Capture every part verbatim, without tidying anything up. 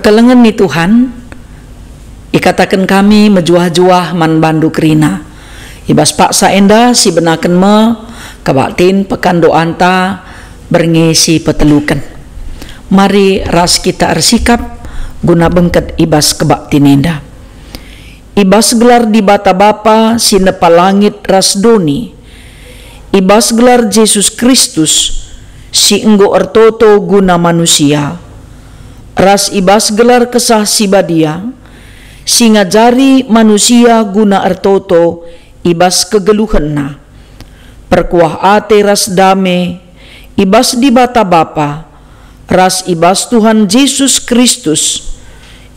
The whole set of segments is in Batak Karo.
Kelengen ni Tuhan, ikataken kami mejuah-juah man bandu kerina. I bas paksa enda sibenaken me kebaktin pekan doanta berngi si peteluken. Mari ras kita ersikap guna bengket i bas kebaktin enda. I bas gelar Dibata Bapa si nepa langit ras doni, i bas gelar Jesus Kristus si enggo ertoto guna manusia, ras i bas gelar Kesah Si Badia si ngajari manusia guna ertoto i bas kegeluhenna. Perkuah ate ras dame i bas Dibata Bapa ras i bas Tuhan Jesus Kristus,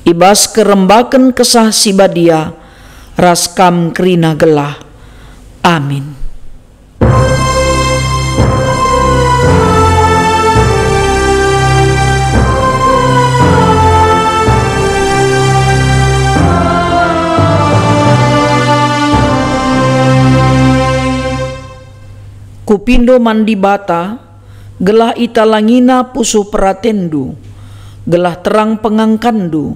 i bas kerembaken Kesah Si Badia ras kam kerina gelah. Amin. Kupindo man Dibata, gelah italangina pusuh peratenndu, gelah terang pengangkanndu.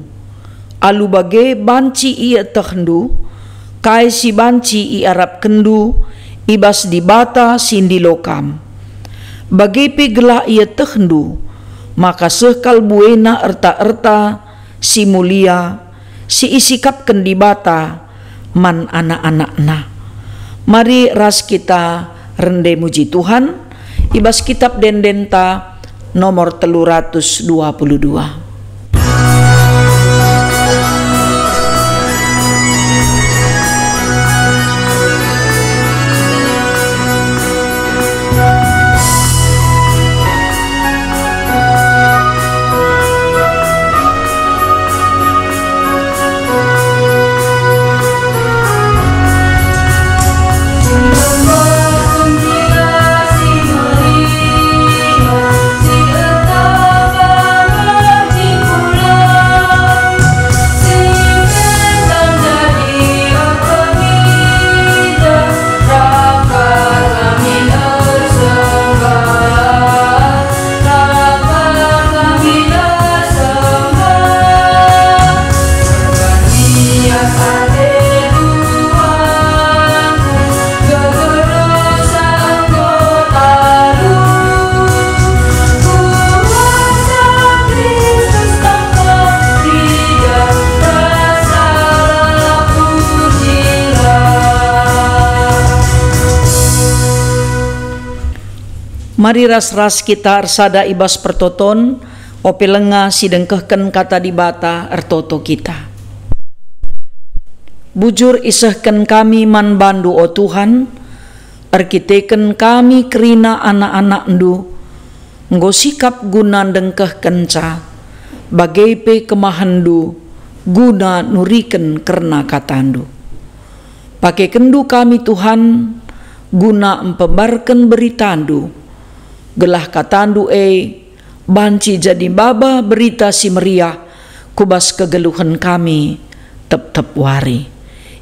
Alu bage banci ietehndu kai si banci iarapkenndu i bas Dibata si ndilo kam. Bage pe gelah ietehndu maka seh kal buena erta-erta si mulia si isikapken Dibata man anak-anakNa. Mari ras kita rende muji Tuhan i bas Kitab Ende-endenta nomor telu ratus dua puluh dua. Mari ras-ras kita ersada i bas pertoton, ope lenga si dengkehken Kata Dibata ertoto kita. Bujur isehken kami man bandu, o Tuhan, erkiteken kami kerina anak-anakndu, enggo sikap guna ndengkehkenca, bage pe kemahenndu guna nuriken kerna katandu. Pakekenndu kami, Tuhan, guna mpembarken beritandu, gelah katandu e banci jadi baba Berita Si Meriah ku bas kegeluhen kami tep-tep wari.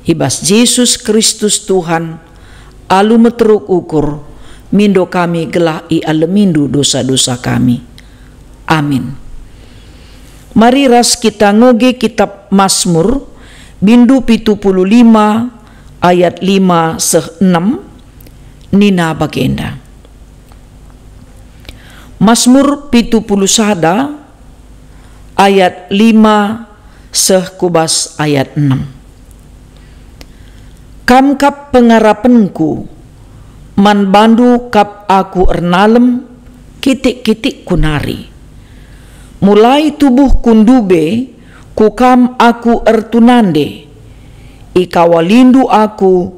I bas Jesus Kristus Tuhan, alu meteruk ukur, mindo kami gelah ialemindu dosa-dosa kami. Amin. Mari ras kita ngoge kitab Masmur, bindu pitu puluh lima ayat lima seh enem, nina bagenda. Masmur pitu puluh sada ayat lima seh ku bas ayat enem. Kam kap pengarapenku, man bandu kap aku ernalem kitik-kitikku nari. Mulai tubuhku ndube, ku kam aku ertunande. Ikawalindu aku,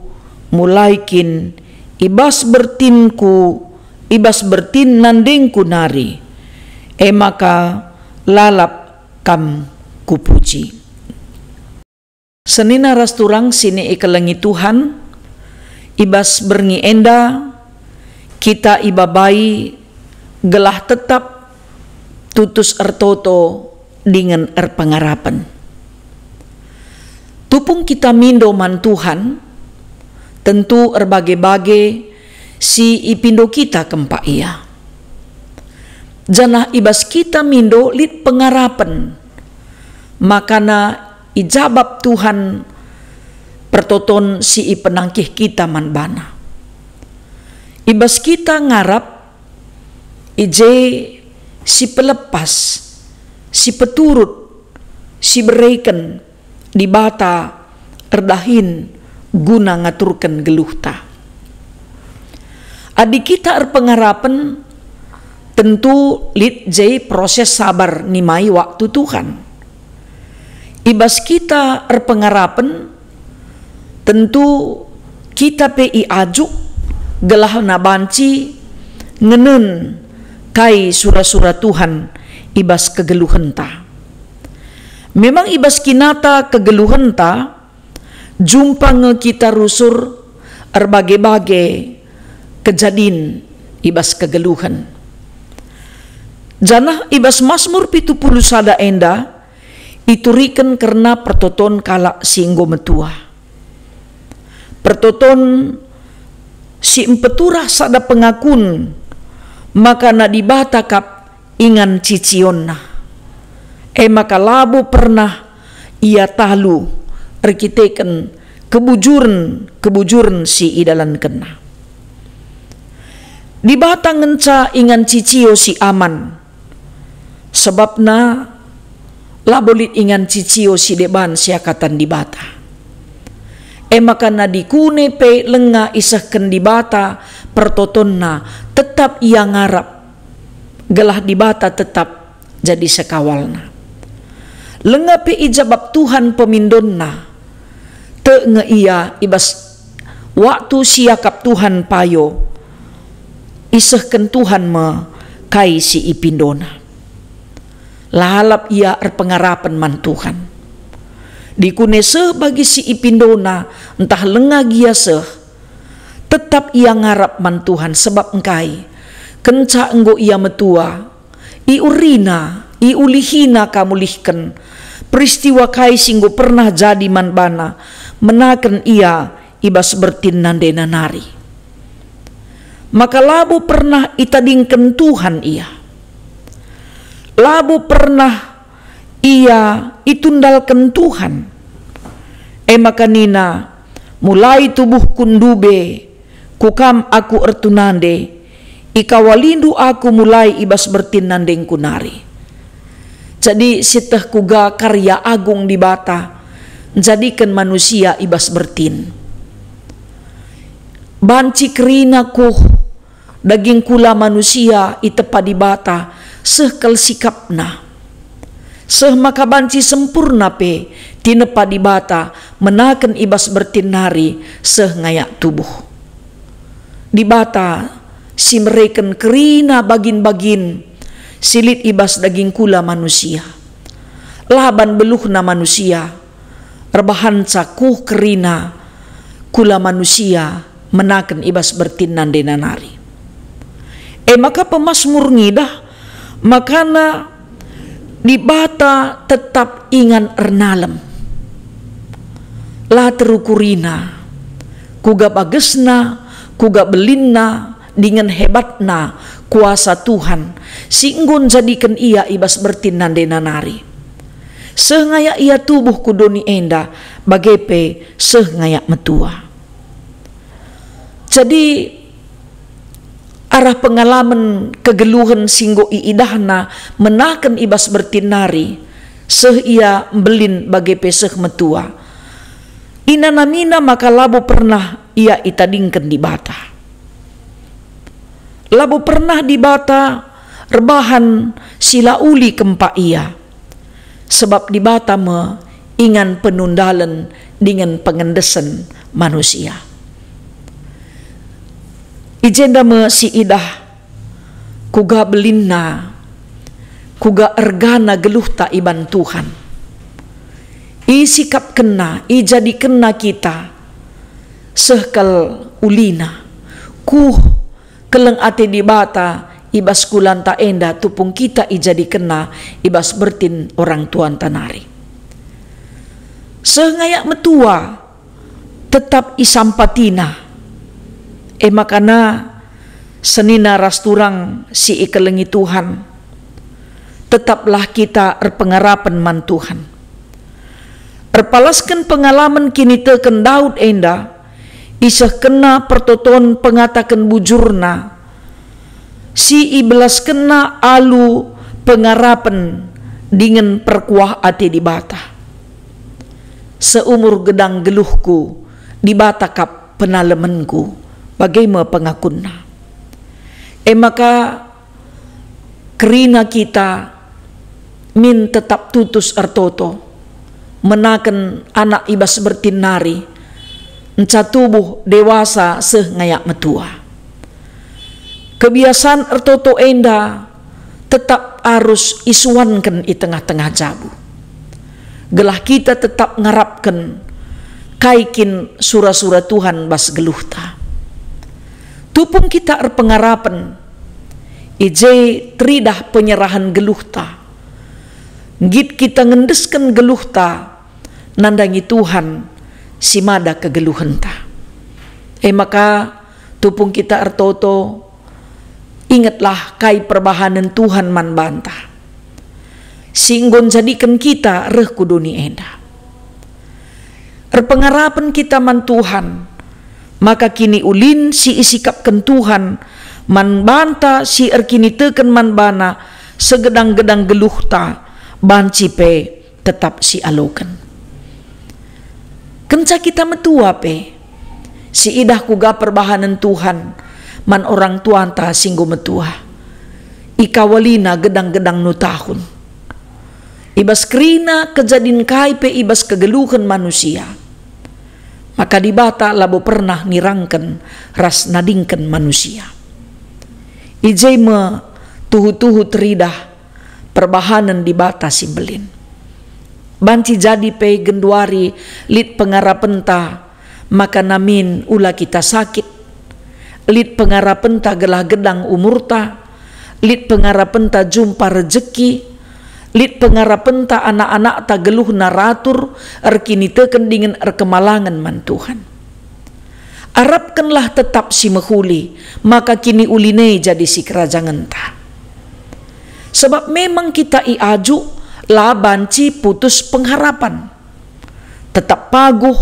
mulai kin i bas bertinku, i bas bertin nandengku nari. E maka lalap kam kupuji. Senina ras turang si ikelengi Tuhan, i bas berngi enda kita ibabai gelah tetap tutus ertoto dingen erpengarapen. Tupung kita mindo man Tuhan, tentu erbage-bage si ipindo kita kempak Ia. Janah i bas kita mindo lit pengarapen, makana ijabap Tuhan pertoton si ipenangkih kita man baNa. I bas kita ngarap, i je si pelepas, si peturut, si bereken Dibata erdahin guna ngaturken geluhta. Adi kita erpengarapen, tentu lit je proses sabar nimai waktu Tuhan. I bas kita erpengarapen, tentu kita pe iajuk gelah banci ngenen kai sura-sura Tuhan i bas kegeluhenta. Memang i bas kinata kegeluhenta, jumpa nge kita rusur erbage-bage kejadin i bas kegeluhen. Janah i bas Masmur pitu puluh sada enda ituriken kerna pertoton kalak si enggo metua. Pertoton si mpeturah sada pengakun maka na Dibata kap ingan cicionna. E maka labo pernah ia talu erkiteken kebujuren-kebujuren si idalankenna. Dibata ngenca ingan cicio si aman, sebabna labo lit ingan cicio si deban siakatan Dibata. E maka nadikune pe lenga isehken Dibata pertotonna, tetap ia ngarap gelah Dibata tetap jadi sekawalna. Lenga pe ijabap Tuhan pemindonna, tek nge ia i bas waktu si iakap Tuhan payo, isehken Tuhan me kai si ipindona. Lalap ia erpengarapen man Tuhan. Dikune seh bagi si ipindona ntah lenga gia seh, tetap ia ngarap man Tuhan, sebab engkai? Kenca enggo ia metua, iurina, iulihina ka mulihken peristiwa kai si enggo pernah jadi man bana, menaken ia i bas bertin nandena nari. Maka labo pernah itadingken Tuhan ia. Labo pernah ia itundalken Tuhan. E maka nina, "Mulai tubuhku ndube, ku Kam aku ertunande, ikawalindu aku mulai i bas bertin nandengku nari." Jadi sieteh kuga karya agung Dibata njadiken manusia i bas bertin. Banci kerina kuh daging kula manusia itepa Dibata seh kal sikapna. Seh maka banci sempurna pe tinepa Dibata menaken i bas bertin nari seh ngayak tubuh. Dibata si mereken kerina bagin-bagin si lit i bas daging kula manusia. Laban beluhna manusia, erbahanca kuh kerina kula manusia menaken i bas bertin nandena nari. E maka pemasmur ngidah makana Dibata tetap ingan ernalem. La terukurina, kuga bagesna, kuga belinna, dingen hebatna kuasa Tuhan si enggo njadiken ia i bas bertin nandena nari. Seh ngayak ia tubuh ku doni enda, bage pe seh ngayak metua. Jadi, arah pengalamen kegeluhen si enggo iidahna menaken i bas bertin nari, seh ia mbelin bage pe seh metua, inanamina maka labo pernah ia itadingken Dibata. Labo pernah Dibata erbahan si la uli kempak ia, sebab Dibata me ingan penundalen dingen pengendesen manusia. I jenda me si idah kuga belinna, kuga ergana geluhta iban Tuhan. Isikapkenna, ijadikenna kita seh kal ulina, kuh, keleng ate Dibata i bas kulanta enda tupung kita ijadikenna i bas bertin orang tuanta nari. Seh ngayak metua, tetap isampatina. E makana senina ras turang si ikelengi Tuhan, tetaplah kita erpengarapen man Tuhan. Erpalasken pengalamen kiniteken Daud enda, isehkenna pertoton pengataken bujurna, si ibelaskenna alu pengarapen dingen perkuah ate Dibata. "Seumur gedang geluhku, Dibata kap penalemenku," bage me pengakunna. E maka, kerina kita min tetap tutus ertoto, menaken anak i bas bertin nari, nca tubuh dewasa seh ngayak metua. Kebiasan ertoto enda tetap arus isuanken i tengah-tengah jabu, gelah kita tetap ngarapken kai kin sura-sura Tuhan bas geluhta. Tupung kita erpengarapen, i je teridah penyerahen geluhta. Nggit kita ngendesken geluhta nandangi Tuhan si mada kegeluhenta. E maka, tupung kita ertoto, ingetlah kai perbahanen Tuhan man banta, si enggo njadiken kita reh ku doni enda. Erpengarapen kita man Tuhan, maka kiniulin si isikapken Tuhan man banta si erkiniteken man baNa segedang-gedang geluhta banci pe tetap sialoken. Kenca kita metua pe, siidah kuga perbahanen Tuhan man orang tuanta si enggo metua. Ikawalina gedang-gedang nu tahun. I bas kerina kejadin kai pe i bas kegeluhen manusia, maka Dibata labo pernah nirangken ras nadingken manusia. I je me tuhu-tuhu teridah perbahanen Dibata si mbelin. Banci jadi pe genduari lit pengarapenta maka namin ula kita sakit. Lit pengarapenta gelah gedang umurta, lit pengarapenta jumpa rejeki, lit pengarapenta anak-anakta geluhna ratur, erkiniteken dingen erkemalangen man Tuhan. Arapkenlah tetap si mehuli, maka kiniulin e jadi sikerajangenta. Sebab memang kita iajuk la banci putus pengharapan. Tetap paguh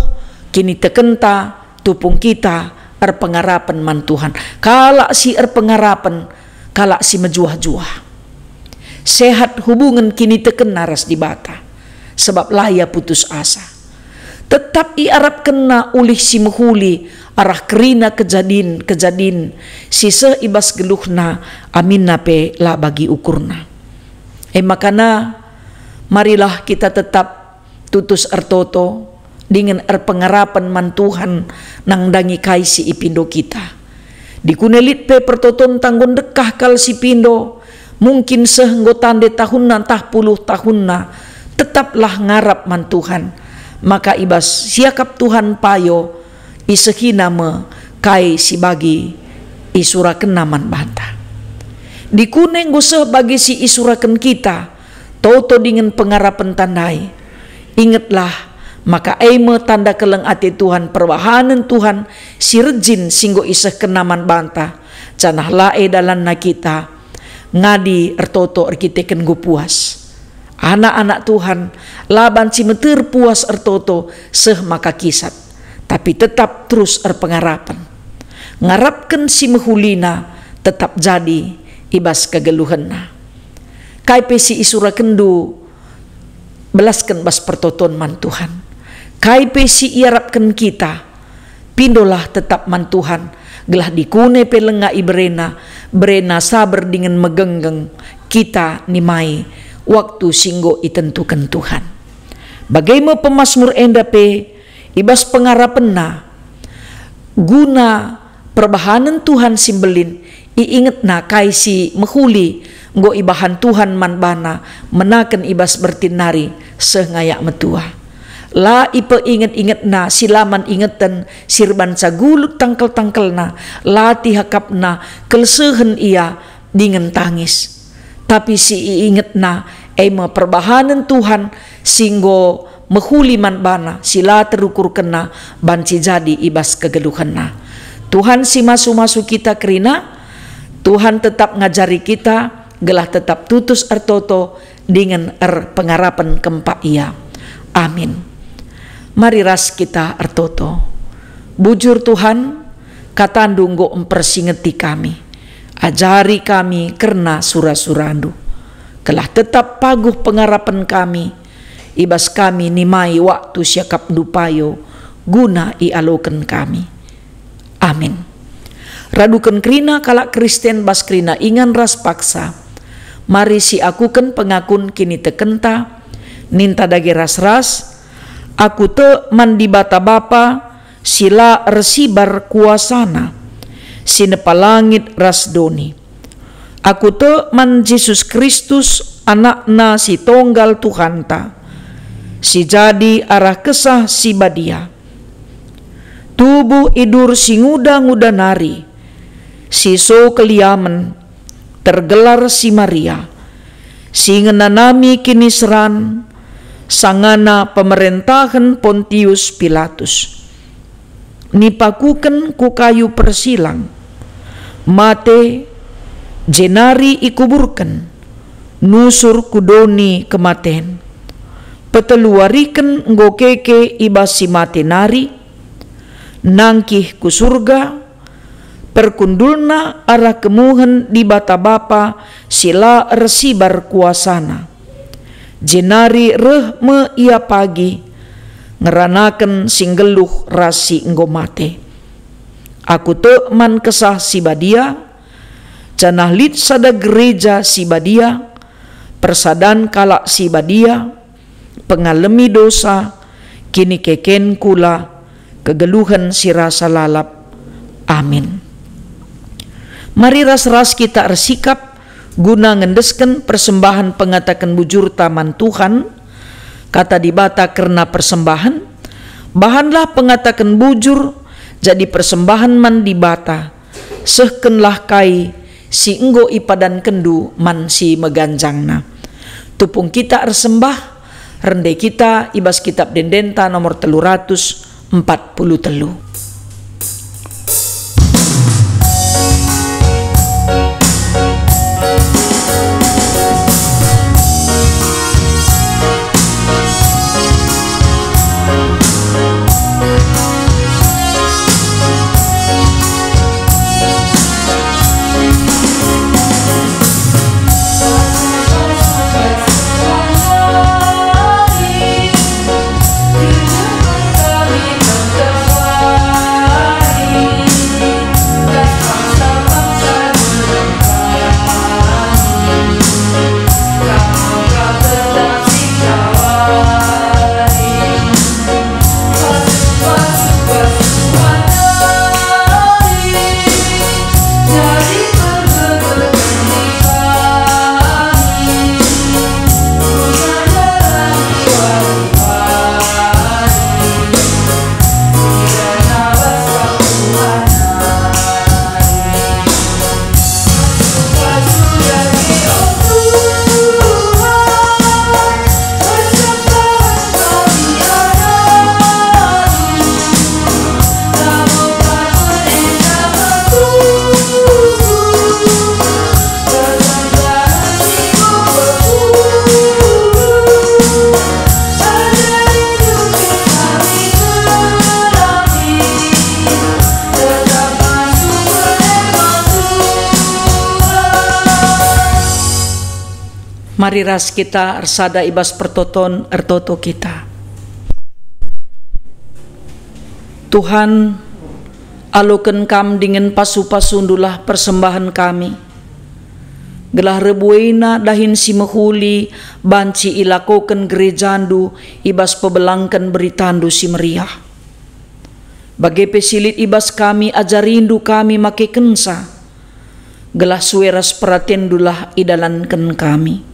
kinitekenta tupung kita erpengarapen man Tuhan. Kalak si erpengarapen, kalak si mejuah-juah. Sehat hubungen kinitekenna ras Dibata, sebab la ia putus asa. Tetap iarapkenna ulih si mehuli arah kerina kejadin-kejadin si seh i bas geluhna, aminna pe la bagi ukurna. E makana, marilah kita tetap tutus ertoto dingen erpengarapen man Tuhan nandangi kai si ipindo kita. Dikune lit pe pertotonta enggo ndekah kal si pindo, mungkin seh enggo tande tahunna ntah puluh tahunna, tetaplah ngarap man Tuhan, maka i bas siakap Tuhan payo, isehina me kai si bagi isurakenNa man banta. Dikune enggo seh bagi si isuraken kita, toto dingen pengarapenta ndai. Ingetlah, maka e me tanda keleng ate Tuhan, perbahanen Tuhan si rejin si enggo isehkenNa man banta, janah la e dalanna kita ngadi ertoto erkiteken enggo puas. Anak-anak Tuhan la banci meter puas ertoto seh maka kisat, tapi tetap terus erpengarapen. Ngarapken si mehulina tetap jadi i bas kegeluhenna. Kai pe si isurakenndu, belasken bas pertoton man Tuhan. Kai pe si iarapken kita, pindolah tetap man Tuhan, gelah dikune pe lenga iberena, berena saber dingen megenggeng kita nimai waktu si enggo itentuken Tuhan. Bage me pemasmur enda pe, i bas pengarapenna, guna perbahanen Tuhan si mbelin, iingetna kai si mehuli enggo ibahan Tuhan man bana menaken i bas bertin nari seh ngayak metua. La ipeinget-ingetna si la man ingeten si erbanca gulut tangkel-tangkelna, la tihakapna kelsehen ia dingen tangis. Tapi si iingetna e me perbahanen Tuhan si enggo mehuli man bana, si la terukurkenna banci jadi i bas kegeluhenna. Tuhan si masu-masu kita kerina, Tuhan tetap ngajari kita gelah tetap tutus ertoto dingen erpengarapen kempak Ia. Amin. Mari ras kita ertoto. Bujur Tuhan, kataNdu enggo mpersingeti kami. Ajari kami kerna sura-suraNdu, gelah tetap paguh pengarapen kami, i bas kami nimai waktu siakapNdu payo guna ialoken kami. Amin. Raduken kerina kalak Kristen bas kerina ingan ras paksa, mari siakuken pengakun kinitekenta, ninta dage ras-ras, "Aku tek man Dibata Bapa si la ersibar kuasaNa, si nepa langit ras doni. Aku tek man Jesus Kristus, AnakNa si Tonggal Tuhanta, si jadi arah Kesah Si Badia. Tubuh idur si nguda-nguda nari, si so keliamen, tergelar si Maria, si ngenanami kiniseran sangana pemerentahen Pontius Pilatus. Nipakuken ku kayu persilang, mate, jenari ikuburken, nusur ku doni kematen. Peteluwariken enggo keke i bas si mate nari, nangkih ku Surga, perkundulNa arah kemuhen Dibata Bapa si la ersibar kuasaNa. Jenari reh me Ia pagi, ngeranaken si nggeluh ras si enggo mate. Aku tek man Kesah Si Badia, janah lit sada gereja si badia, persadan kalak si badia, pengalemi dosa, kinikeken kula, kegeluhen si rasa lalap. Amin." Mari ras-ras kita ersikap guna ngendesken persembahen pengataken bujurta man Tuhan. Kata Dibata kerna persembahen, "Bahanlah pengataken bujur jadi persembahen man Dibata, sehkenlah kai si enggo ipadankenndu man si meganjangna." Tupung kita ersembah, rende kita i bas Kitab Ende-endenta nomor telu ratus empat puluh telu. Mari ras kita ersada i bas pertoton, ertoto kita. Tuhan, aloken Kam dingen pasu-pasundulah persembahen kami, gelah reh buena dahin si mehuli banci ilakoken gerejaNdu i bas pebelangken beritandu si meriah. Bage pe si lit i bas kami, ajarindu kami makekenca, gelah sue ras peratendulah idalanken kami.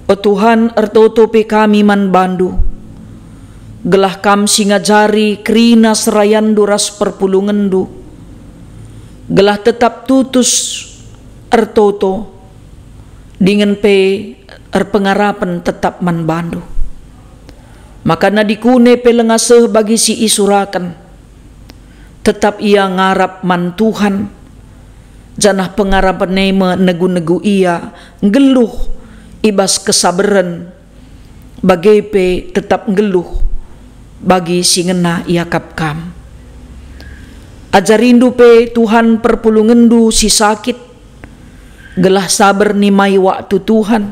O Tuhan, ertoto pe kami man bandu, gelah Kam si ngajari kerina serayandu ras perpulungenndu, gelah tetap tutus ertoto, dingen pe erpengarapen tetap man bandu. Maka nadikune pe langa seh bagi si isuraken, tetap ia ngarap man Tuhan, janah pengarapen e me negu-negu ia nggeluh i bas kesabaren, bage pe tetap nggeluh bagi si ngena iakap kam. Ajarindu pe, Tuhan, perpulungenndu si sakit, gelah saber nimai waktu Tuhan,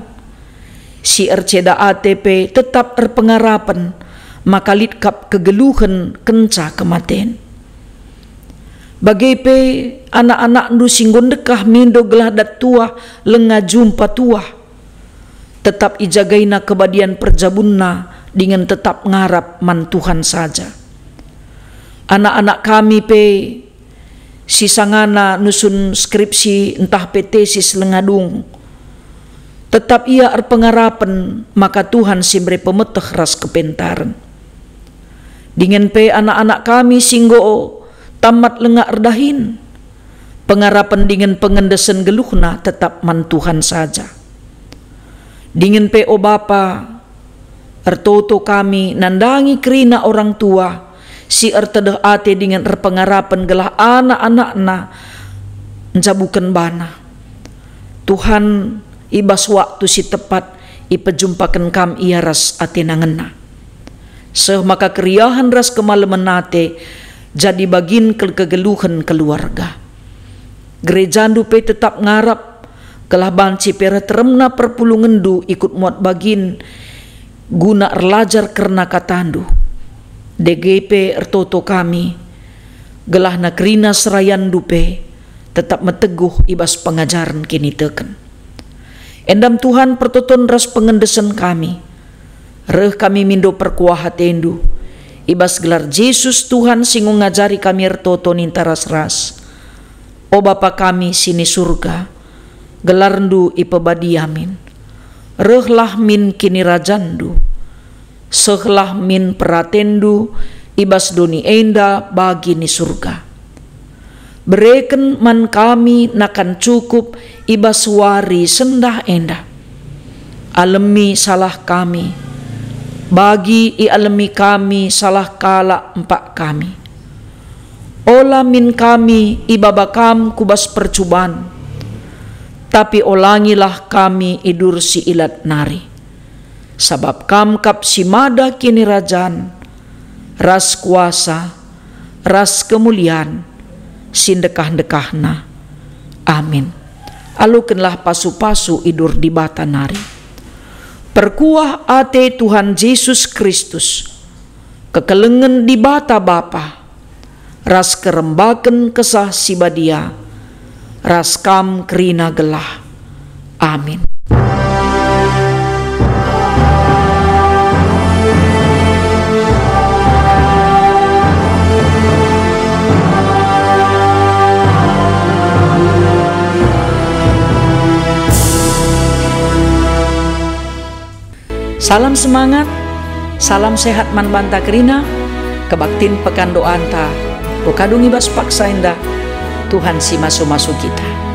si erceda ate pe tetap erpengarapen maka lit kap kegeluhen kenca kematen. Bage pe anak-anakndu si enggo ndekah mindo gelah dat tuah langa jumpa tuah, tetap ijagaina kebadian perjabunna dingen tetap ngarap man Tuhan saja. Anak-anak kami pe si sangana nusun skripsi ntah pe tesis langa dung, tetap ia erpengarapen maka Tuhan si mbere pemeteh ras kepentaren. Dingen pe anak-anak kami si enggo tamat langa erdahin, pengarapen dingen pengendesen geluhna tetap man Tuhan saja. Dingen pe, o Bapa, ertoto kami nandangi kerina orang tua si ertedeh ate dingen erpengarapen gelah anak-anakna njabuken bana. Tuhan, i bas waktu si tepat ipejumpaken Kam ia ras atena ngena, seh maka keriahen ras kemalemen ate jadi bagin ke-, kegeluhen keluarga. GerejaNdu pe tetap ngarap, gelah banci pe reh teremna perpulungenNdu ikut muat bagin guna erlajar kerna kataNdu. Dage pe ertoto kami, gelahna kerina serayanNdu pe tetap meteguh i bas pengajaren kiniteken. Endam Tuhan pertoton ras pengendesen kami. Reh kami mindo perkuah ateNdu, i bas gelar Jesus Tuhan si enggo ngajari kami ertoto ninta ras-ras. O Bapa kami si ni Surga, gelarNdu ipebadia min. Rehlah min kinirajanNdu. Sehlah min peratenNdu i bas doni enda bagi ni Surga. Bereken man kami nakan cukup i bas wari sendah enda. Alemi salah kami, bagi ialemi kami salah kalak empak kami. Ola min kami ibaba Kam ku bas percuban, tapi olangilah kami i bas si ilat nari. Sabap Kam kap si mada kinirajan, ras kuasa, ras kemulian, si ndekah-ndekahna. Amin. Alokenlah pasu-pasu i bas Dibata nari. Perkuah ate Tuhan Jesus Kristus, kekelengen Dibata Bapa, ras kerembaken Kesah Si Badia, ras kam kerina gelah. Amin. Salam semangat, salam sehat man banta kerina, kebaktin pekan doanta, enggo kadung i bas paksa enda, Tuhan si masu-masu kita.